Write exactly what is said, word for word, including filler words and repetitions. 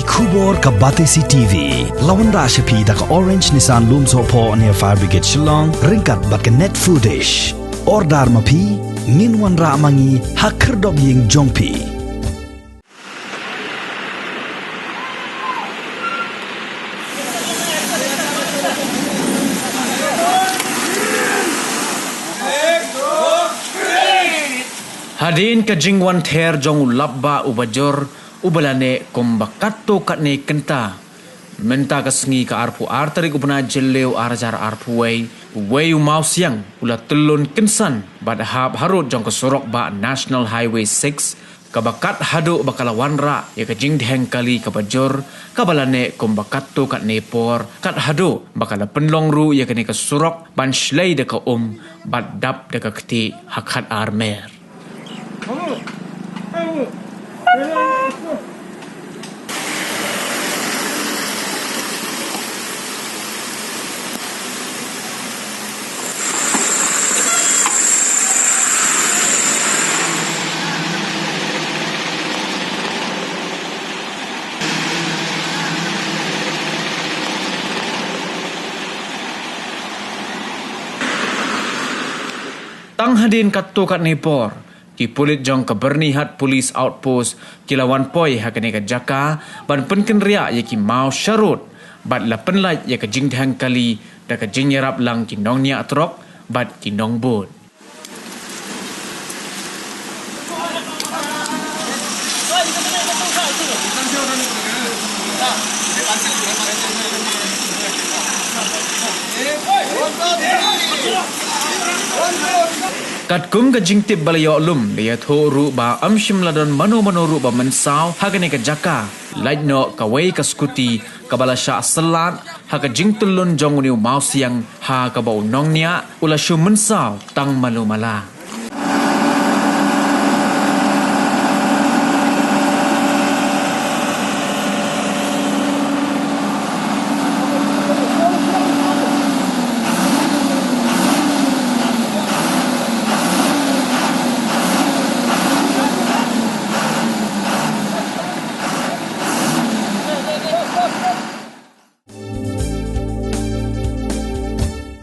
Khubor ka Batesi T V. La wanrah sha phi da ka Orange Nissan Lumsohphoh near Fire Brigade Shillong, ryngkat bad ka Net Foodish. Order ma phi, ngin wanrah ma ngi ha khyrdop ïing jong phi. Hadien ka jingwan ther jong u lapbah uba jur, uba la neh kumba katto katne kynta. Mynta ka sngi ka arphew ar tarik u bnai Jylliew ar hajar arphew wei, uwei u mawsiang u la tyllun kynsan bad hap harud jong ka surok bah National Highway six, kaba kat haduh ba ka la wanrah ïa ka jingdheng kali kaba jur, kaba la neh kumba katto katne por, kat haduh ba ka la pynlong ruh ïa kane ka surok ban shlei da ka um bad dap da ka ktieh ha khatar mer. Tang hadien katto katne por, ki pulit jong ka Byrnihat Police Outpost ki la wan poi ha kane ka jaka ban pynkynriah ïa ki maw sharud bad la pynlait ïa ka jingdheng kali da ka jingïarap lang ki nongñiah trok bad ki nongbud. Katkum ka jingtip ba la ïoh lum, la ïathuh ruh ba ym shym la don mano mano ruh ba mynsaw ha kane ka jaka, lait noh kawei ka skuti kaba la shah syllat ha ka jingtyllun jong une u mawsiang, ha kaba u nongñiah u la shu mynsaw tang malu mala.